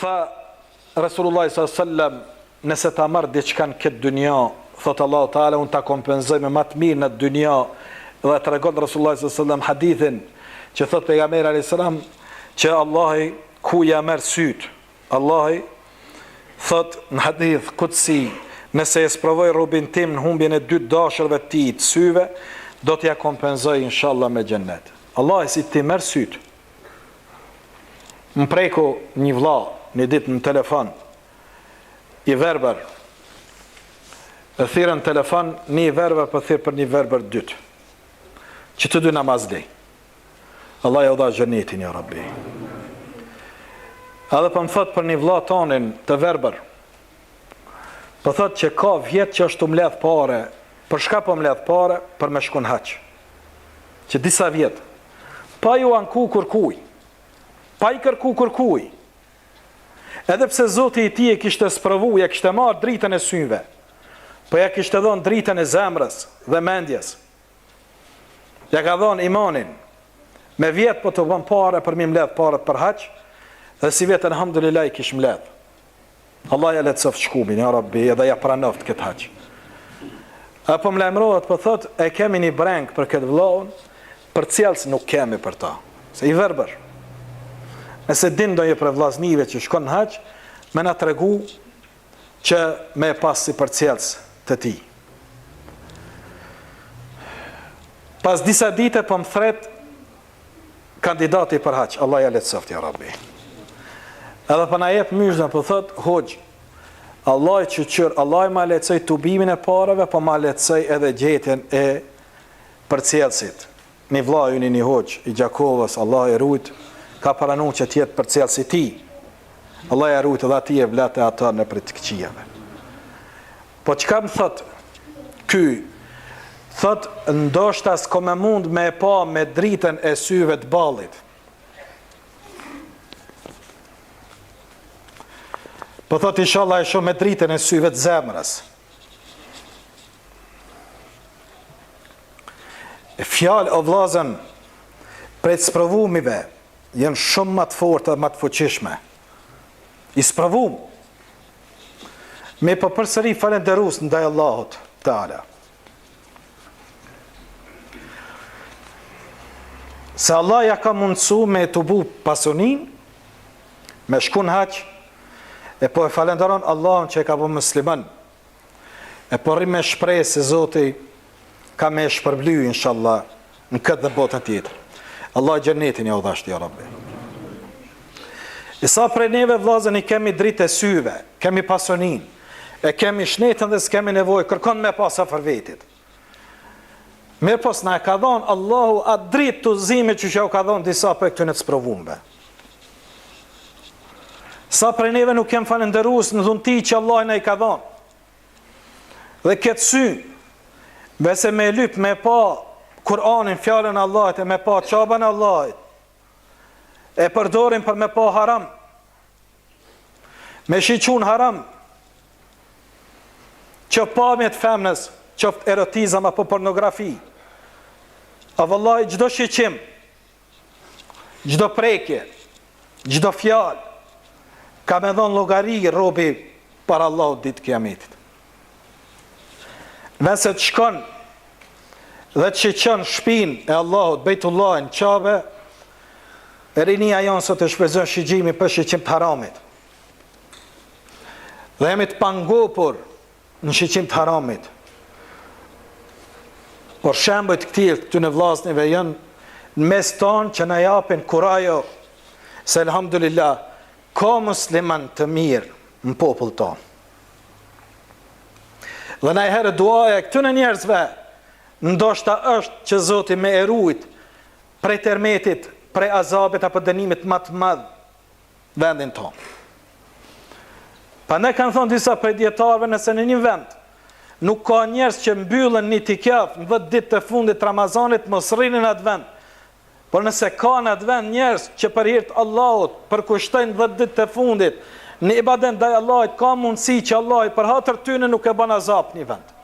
Tha Resulullahi sallallahu alejhi ve sellem, Nëse ta marr diçka në këtë dynja, thotë Allahu Teala, unë ta kompenzoj me ma të mirë në atë dynja, dhe e tregon Resulullahi sallallahu alejhi ve sellem hadithin që thotë pejgamberi alejhi selam që Allahi ku ja merr sytë, Allahi thotë në hadith kudsi, nëse e sprovoj robin tim në humbjen e dy të dashurve të tij të syve, do t'ja kompenzoj inshallah me xhennet. Allahi si t'i merr sytë. Më preku një vlla një ditë në telefon, i verbër. E thirrë në telefon, një i verbër po thirr për një verbër të dytë. Që të dy namazli. Allah jau dhashtë xhenetin, ja Rabbi. Edhe po më thot për një vlla tonin të verbër. Po thot që ka vjet që është tu mledh pare. Për çka po mledh pare? Për me shku n'haxh. Që disa vjet. Pa ju anku kërkuj. Pa i kërku kërkuj. Edhe pse Zoti i tij e kishte sprovu, ja kishte marrë dritën e syve, po ja kishte dhënë dritën e zemrës dhe mendjes. Ja ka dhënë imanin. Me vjet po tubon pare për mi mbledh paret për haxh, dhe sivjet elhamdulillah i kish mbledh. Allah ja lehtësoftë shkumin, ja Rabbi, edhe ja pranoftë këtë haxh. E po më lajmërohet, po thot, e kemi një brengë për këtë vllaun, përcjellës nuk kemi për ta. Se i verbër. Nëse din ndonjë prej vllaznive që shkon në haxh, me na tregu që me e pas si përcjellës të tij. Pas disa dite po më thret kandidati për haxh, Allah ja lehtësoftë ja Rabbi. Edhe po na jep myzhden, po thot, hoxhë, Allahi shyqyr, Allahi ma lehtësoi tubimin e pareve, po ma lehtësoi edhe gjetjen e përcjellësit. Një vlla yni një hoxhë i Gjakovës, Allahu e rujt, ka pranu që të jetë përcjellës i tij. Allah ja rujt edhe atij e vlat e atë në prej të këqijave. Po çka më thot ky? Thot ndoshta s'ko me mund me e pa me dritën e syve të ballit. Po thot inshallah e shoh me dritën e syve të zemrës. E fjalë o vllazën prej të sprovumive janë shumë ma të forta dhe ma të fuqishme. I sprovum. Mirëpo përsëri falënderues ndaj Allahut Teala. Se Allah ja ka mundësu me tubu pasunin, me shku në haxh, e po e falënderon Allahun që e ka bo musliman, e po rri me shpresë se Zoti ka me e shpërbly, inshallah, në këtë dhe botën tjetër. Allah xhenetin jau dhashtë, ja Rabbi. E sa prej neve vllazën i kemi dritë e syve, kemi pasunin, e kemi shnetën dhe s'kemi nevojë, kërkon me pas afër vetit. Mirëpo s'na e ka dhonë Allahu atë dritë të udhëzimit që që u ka dhonë disa prej këtyne të sprovumve. Sa prej neve nuk jem falënderues në dhunti që Allahu na i ka dhonë. Dhe këtë sy, vese me lyp me pa Kur'anin, fjalën e Allahit e me pa Qaben e Allahit, e përdorim për me pa haram, me shiqu haram, qoftë pamje të femnës, qoftë erotizëm apo pornografi, a vallahi çdo shiqim, Çdo prekje, çdo fjalë ka me dhon llogari robi para Allahut ditë kiametit. Nëse të shkon dhe të shiqon shpinë e Allahut, Bejtullahin, Qabe, e rinia jonë sot e shfrytëzon shiqimin për shiqim të haramit. Dhe jemi të pangopur në shiqim të haramit. Por shembuj të këtillë këtyne vllaznive janë në mes tonë që na japin kurajo se elhamdulillah ka musliman të mirë në popull tonë. Dhe najherë duaja e këtyne njerëzve ndoshta është që Zoti me e rujt prej tërmetit, prej azabit apo dënimit ma të madh vendin tonë. Prandaj kanë thonë disa prej dijetarëve nëse në një vend nuk ka njerëz që mbyllen në itikaf në 10 ditë të fundit të Ramazanit mos rrini në atë vend. Por nëse ka në atë vend njerëz që për hir të Allahut përkushtojnë 10 ditë të fundit në ibadet ndaj Allahut, ka mundësi që Allahu për hatër tyne nuk e bën azap një vend.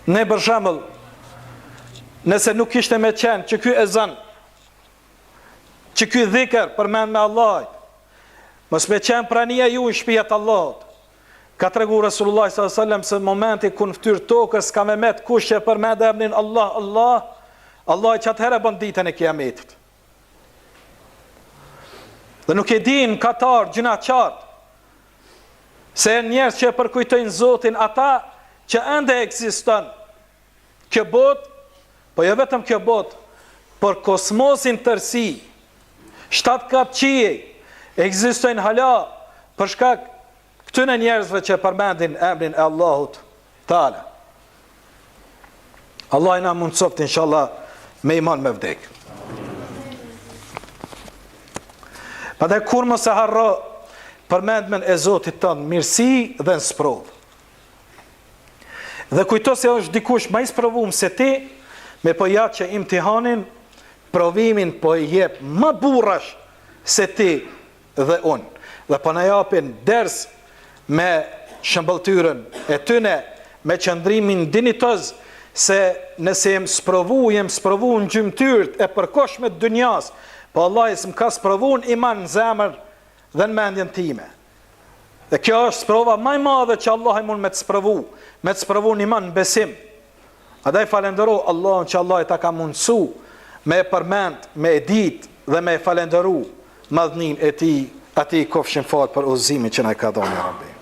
Ne për shembull, nëse nuk kishte me qenë që ky ezan. Që ky dhikër përmendme e Allahit, mos me qenë prania juj në shpijat e Allahut. Ka tregu Resulullah sallallahu alaihi wasallam se momenti kur në fytyrë tokës ka me met kush që përmend emrin Allah, Allah, Allahu që atëherë bën ditën e Kiametit. Dhe nuk e dinë mëkatarët, gjynahqarët, se janë njerëz që e përkujtojnë Zotin ata që ende ekziston kjo botë, po jo vetëm kjo botë, por kosmosin tërësi, shtatë kat qiej, ekzistojnë hala për shkak këtyne njerëzve që përmendin emrin e Allahut Teala. Allahu na mundësoftë inshallah me iman me vdek. Prandaj kurrë mos e harro përmendmen e Zotit tënd mirësi dhe në sprovë. Dhe kujto se është dikush ma i sprovum se ti, mirëpo ja që imtihanin, provimin po e jep ma burrash se ti dhe unë. Dhe po na japin ders me shëmbëlltyrën e tyne, me qëndrimin dinjitoz se nëse jem sprovu, jem sprovu në gjymtyrët e përkohshme të dynjas, po Allahu s'më ka sprovu në iman në zemër dhe në mendjen time. Dhe kjo është sprova ma e madhe që Allahu mund me të sprovu, me të sprovu në iman në besim. Andaj falëndero Allahun që Allahu ta ka mundësu me e përmend, me e dit dhe me e falënderu madhnin e tij, atij i kofshim falë për udhëzimin që na e ka dhënë ja Rabbi.